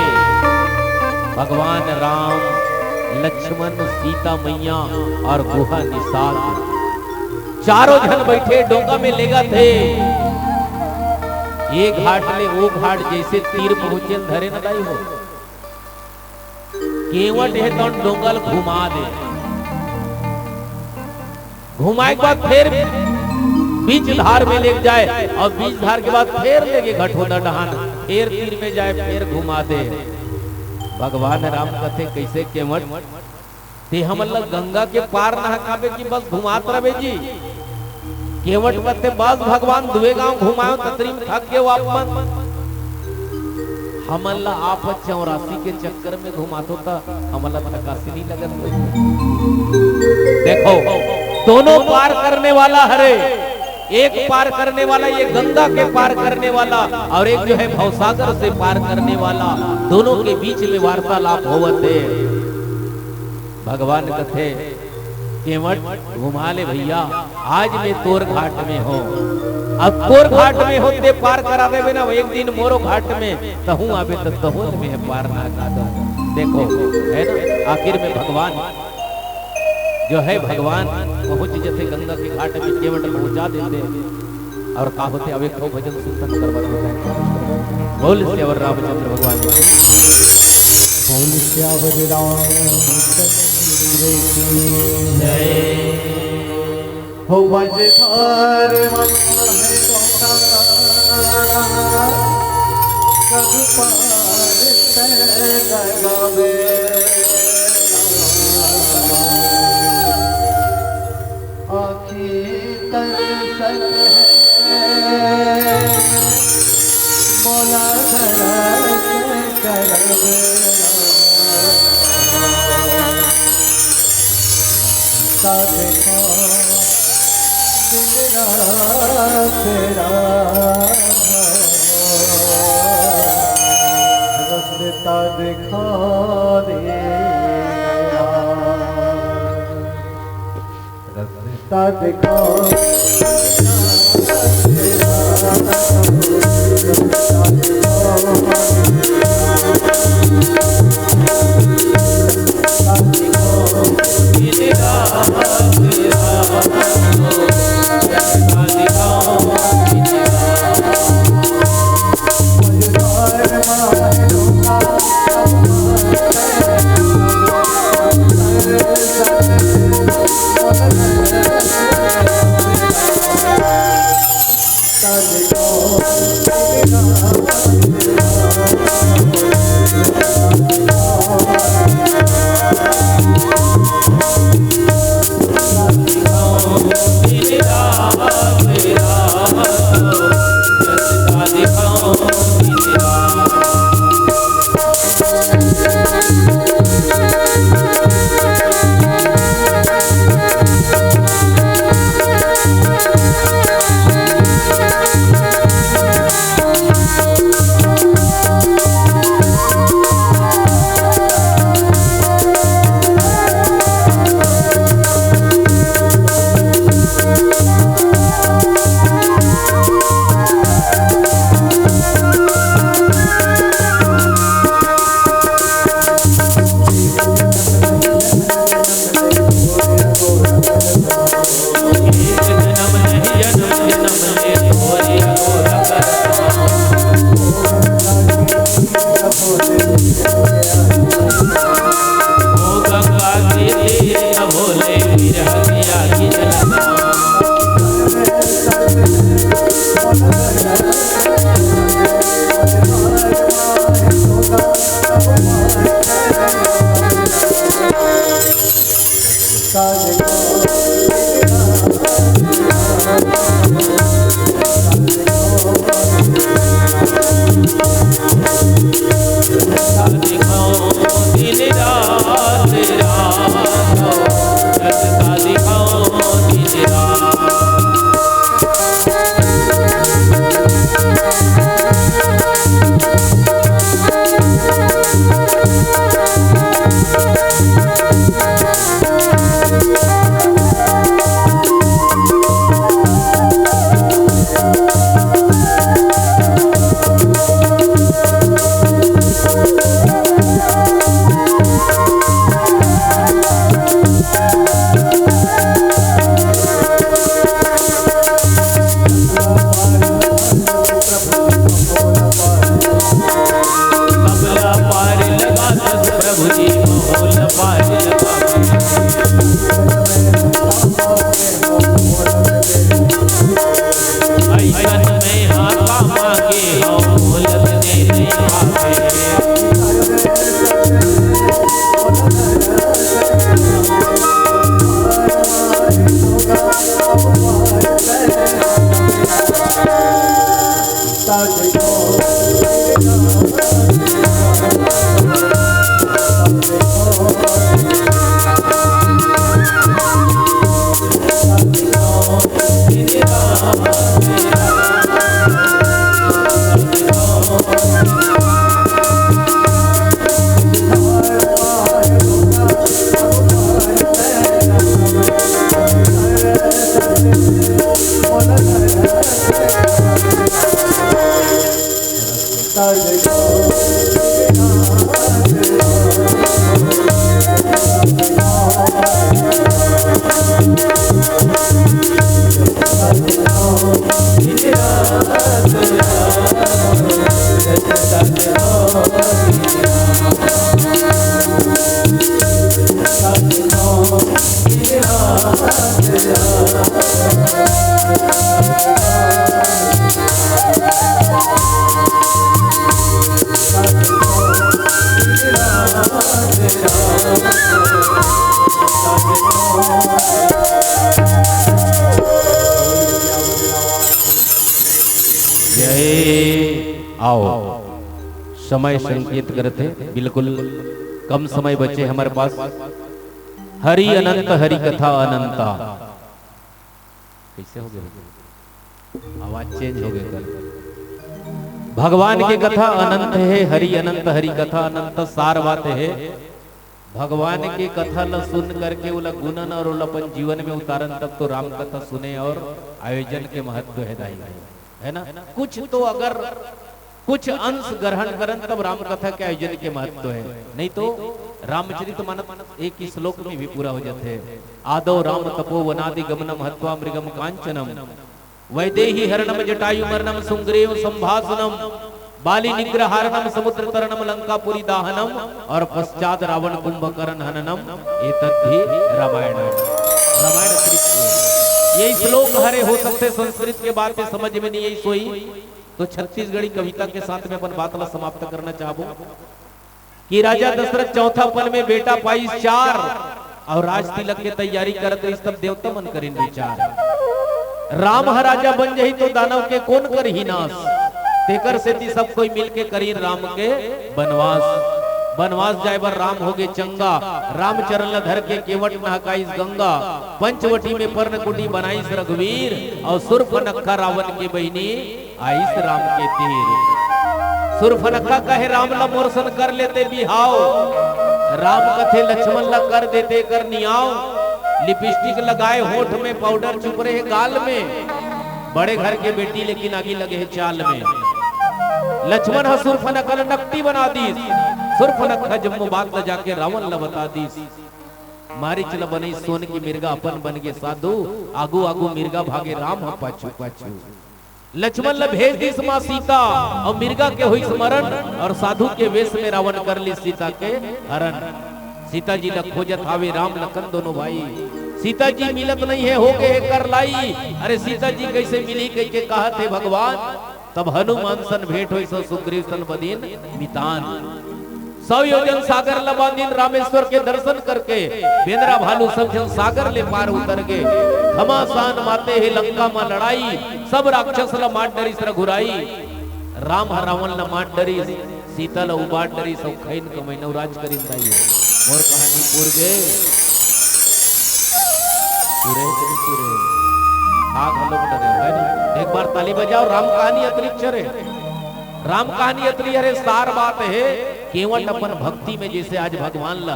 भगवान राम, लक्ष्मण, सीता मैया अउ गुहा निषाद, चारों झन बइठे डोंगा में लेगत हे। ए घाट ले ओ घाट जइसे तीर पहुंचे ल धरे न दाई हो। केवट हे तउन डोंगा ल घुमा दे। घुमाए के बाद फेर बीच धार में लेके जाए अउ बीच धार के बाद फेर लेके घटोदा डहान, फेर तीर में जाए, फेर घुमा दे। भगवान राम कथे, कइसे केवट? ते हमन ल गंगा के पार नहकाबे कि बस घुमात रबे जी? केवट कथे, बस भगवान, दुए गांव घुमायो, ततरी में थक गेव आप मन। हमन ल आप चौरासी के चक्कर में घुमाथो त हमन ल थकासी नइ लगत होही। देखो, दोनों पार करने वाला हरे, एक पार करने वाला, ये गंगा के पार करने वाला, अउ एक जो है भवसागर से पार करने वाला, दोनों के बीच में वार्तालाप होवत हे। भगवान कथे, केवट घुमा ले भइया, आज मैं तोर घाट में हों। अब तोर घाट में हों ते पार करा देबे ना, एक दिन मोरो घाट में तहूँ आबे त तहूँ ल मैं पार ना कर दूं। देखो, है ना, आखिर में भगवान जो है, भगवान पहुंच जथे गंगा के घाट में, केवट पहुंचा देथे। अउ का होथे, अब एक ठो भजन कीर्तन करवा देथे। बोल सियावर रामचंद्र भगवान की। बोल सियावर रामचंद्र की जय। हो मझधार माहे डोंगा, कब पार तैं लगावे। आँखी तरसत हे, मोला दरस करब ना। ता देखा दिन रात राम, रस्ता दिखा दे। रस्ता दिखा। जय। आओ, समय संकेत करत हे, बिल्कुल कम समय बचे हमारे पास। हरि अनंत, हरि कथा अनंता। कैसे हो गया? आवाज चेंज हो गया कर। भगवान के कथा अनंत हे, हरि अनंत, हरि कथा अनंत। सार बात हे, भगवान के कथा ल सुन करके ओला गुनन और ओला अपन जीवन में उतारन, तब तो राम कथा सुने और आयोजन के महत्व हे दाई, है ना? कुछ तो अगर कुछ अंश ग्रहण करन, तब राम कथा के आयोजन के महत्व हे, नहीं तो रामचरित मानस एक ही श्लोक में भी पूरा हो जाथे। आदौ राम तपोवनादि गमनम हत्वा मृगम कांचनम, वैदेही हरणम जटायु मरणम सुग्रीव संभाषणम, बाली निग्रहारणम समुद्र तरणम लंकापुरी दाहनम और पश्चात रावण कुंभकर्ण हननम, एतद्धि रामायण। रामायण अतिरिक्त यही श्लोक हरे, हो सकथे संस्कृत के बात हे, समझ में नहीं आई सोई, तो छत्तीसगढ़ी कविता के साथ में अपन बात ला समाप्त करना चाहबो कि राजा दशरथ चौथा पन में बेटा पाइस चार और राज तिलक के तैयारी करत रहिस, तब देवता मन करिन विचार, राम ह राजा बन जही तो दानव के कोन करही नाश। तेकर सेती सब कोई मिल के करिन राम के बनवास। बनवास जाए बर राम होगे चंगा, रामचरण ल धर के केवट नहकाइस गंगा। पंचवटी में पर्णकुटी बनाइस रघुवीर, और सुर्पनखा रावण के बहिनी आइस राम के तीर। सुर्पनखा कहे राम ल मोर सन कर लेते बिहाव, राम कथे लक्ष्मण ल कर देते कर नियाव। लिपस्टिक लगाए होठ में, पाउडर चुपरे हे गाल में, बड़े घर के बेटी लेकिन आगी लगे हे चाल में। लक्ष्मण ह सुर्पनखा ल नकटी बना दीस, सुर्पनखा जम्मो बात ल जाके रावण ल बता दीस। मारीच ल बनई सोन की मिर्गा, अपन बन गे साधु, आगू आगू मिर्गा भागे राम ह पाछू पाछू। लक्ष्मण ल भेज दिस माँ सीता, और मिर्गा के होइस मरण, और साधु के वेश में रावण कर ली सीता के हरण। सीता जी ल खोजत हावे राम लखन दोनों भाई, सीता जी मिलत नहीं हे, हो गे हे कर लाई। अरे सीता जी कैसे मिली कह के कहत हे भगवान, तब हनुमान सन भेंट होइस, सुग्रीव सन बदिन मितान। सौ योजन सागर ल बांधिन रामेश्वर के दर्शन करके, बेंदरा भालू सब झन सागर ले पार उतर गे। घमासान माते हे लंका म लड़ाई, सब राक्षस ल मार डरिस रघुराई। राम ह रावण ल मार डरिस, सीता ल उबार डरिस, अउ खइन कमइन अउ राज करिन दाई। मोर कहानी पूर गे। पूरे के नहीं पूरे। हा घलो डरे, है नहीं? एक बार ताली बजाओ, राम कहानी अतरी चरे। राम कहानी अतरी हरे, सार बात हे, केवल अपन भक्ति में जैसे आज भगवान ला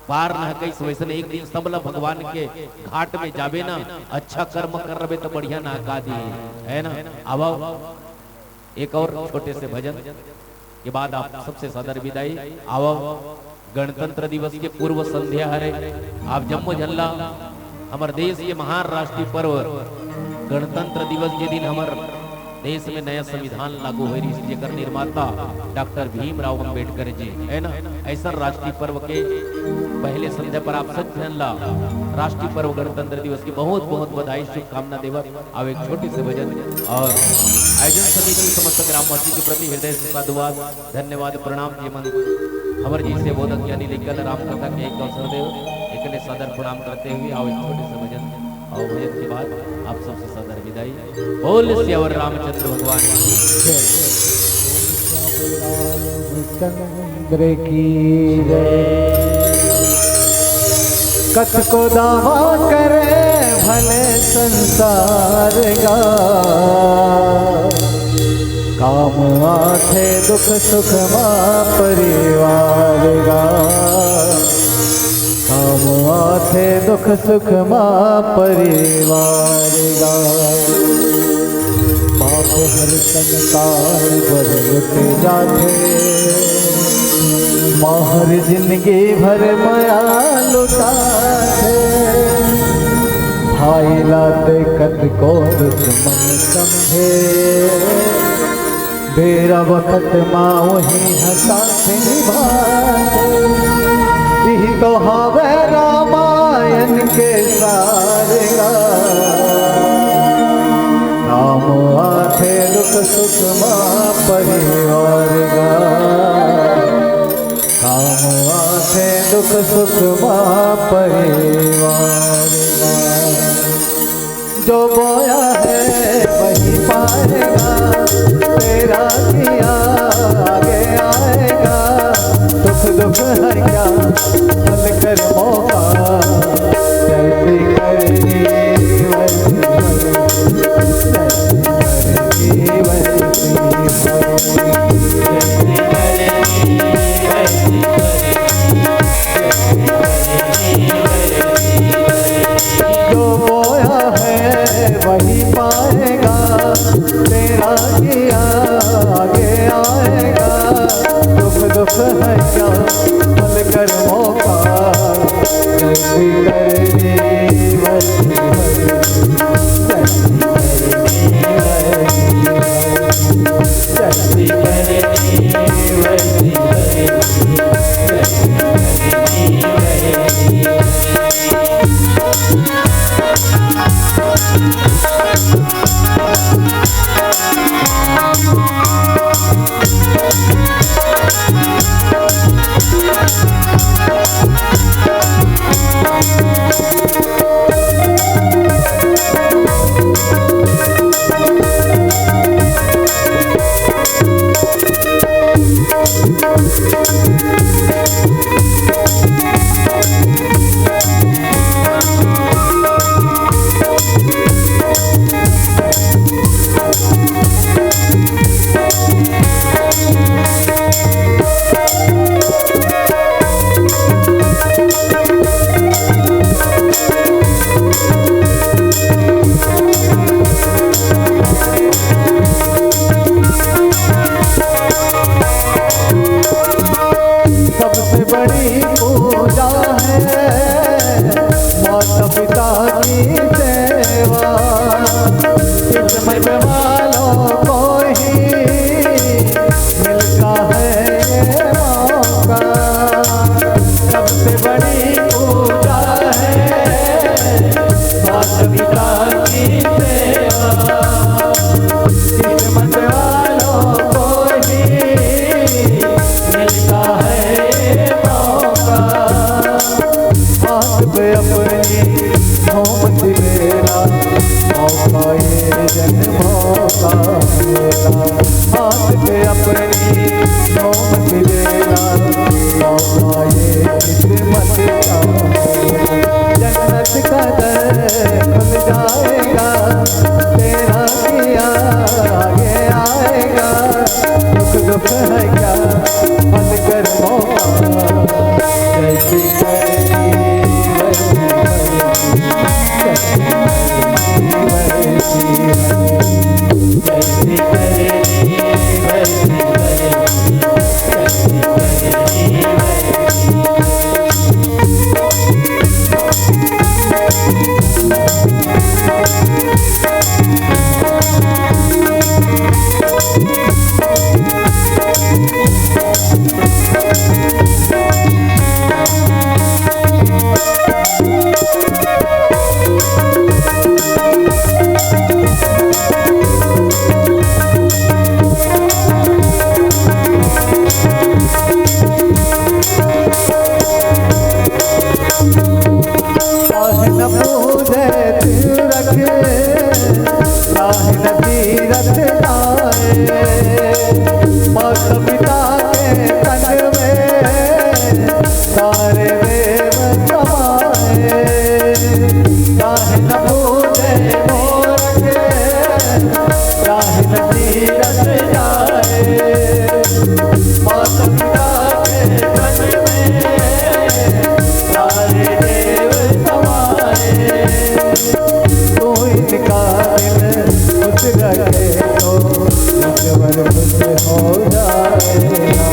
पार नहकइस, वैसन एक दिन सब ला भगवान के घाट में जाबे ना, अच्छा कर्म कर रबे तो बढ़िया नहका दी, है ना? आवा, एक और छोटे से भजन के बाद आप सबसे सादर विदाई। आवा, गणतंत्र दिवस के पूर्व संध्या हरे, आप जम्मो झन ला हमर देश के महान राष्ट्रीय पर्व गणतंत्र दिवस, जे दिन हमर देश में नया संविधान लागू होय रहिस, जेकर निर्माता डॉक्टर भीमराव अंबेडकर जी, है ना, ऐसा राष्ट्रीय पर्व के पहले संध्या पर आप सब झन ला राष्ट्रीय पर्व गणतंत्र दिवस की बहुत बहुत बधाई, शुभकामना देवत आव एक छोटे से भजन और आयोजन समिति समस्त ग्रामवासी के प्रति हृदय से साधुवाद, धन्यवाद, प्रणाम। जेमन हमर जैसे बोधक यानी लेकर राम कथा के एक अवसर देव, एकले सादर प्रणाम करते हुए आव एक छोटे से भजन और भजन के बाद आप सबसे सादर विदाई। बोल सियावर रामचंद्र भगवान की जय। चंद्र की जय। कतको दावा करे भले संसार गा, काम आथे दुख सुख मा परिवार गा। काम आथे दुख सुख मा परिवार गा। पाप हर संसार बर लुट जाथे, माँ हर जिंदगी भर मया लुटाथे। भाई ला ते कतको दुश्मन समझे, बेरा बखत मा वही ह साथ निभाथे। इही तो हवे रामायण के सार गा। काम आथे दुख सुख मा परिवार गा। काम आथे दुख सुख मा परिवार गा। जो बोया है वही पाएगा, पाएगा, तेरा किया आगे आएगा। दुख दुख है क्या, पल कर मौका, गलती करनी वही है, गलती करनी वही है, गलती करनी वही है। सबसे बड़ी पूजा है माता पिता की सेवा। किस्मत वालों को ही मिलता है ये मौका। सबसे बड़ी पूजा है माता पिता की सेवा। किस्मत वालों को ही मिलता है मौका। हाथ पे अपनी मोमबत्ती मेरा, मौका ये जन्मों का मेरा। हाथ पे अपनी मोमबत्ती मेरा, मौका ये किस्मत का। जन्नत का दर खुल जाएगा, तेरा किया आगे आएगा। दुख दुख है क्या, पल कर मौका। जैसी करनी वैसी भरी, जैसी करनी वैसी भरी, जैसी करनी वैसी भरी, जैसी करनी वैसी। काहे न पूजे तीरथ, काहे न तीरथ जाए। माता पिता के तन में सारे देव समाए। काहे न पूजे मूरत, काहे न तीरथ जाए। माता पिता के तन में सारे देव समाए। तू इनका दिल खुश रखे तो ईश्वर खुश हो जाएगा।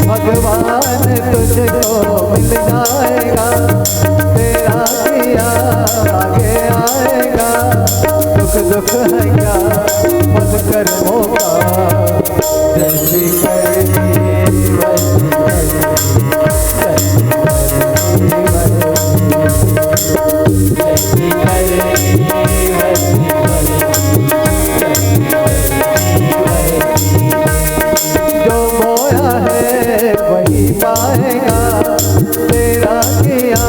भगवान तुझको मिल जाएगा, तेरा किया आगे आएगा। दुख दुख है क्या, पल कर मौका। जैसी करनी वैसी भरी, जैसी करनी वैसी, जैसी करनी वैसी भरी, जैसी करनी वैसी। जो बोया है वही पाएगा, तेरा किया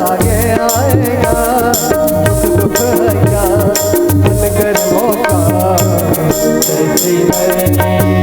आगे आएगा। दुख दुख है क्या, पल कर मौका। जैसी करनी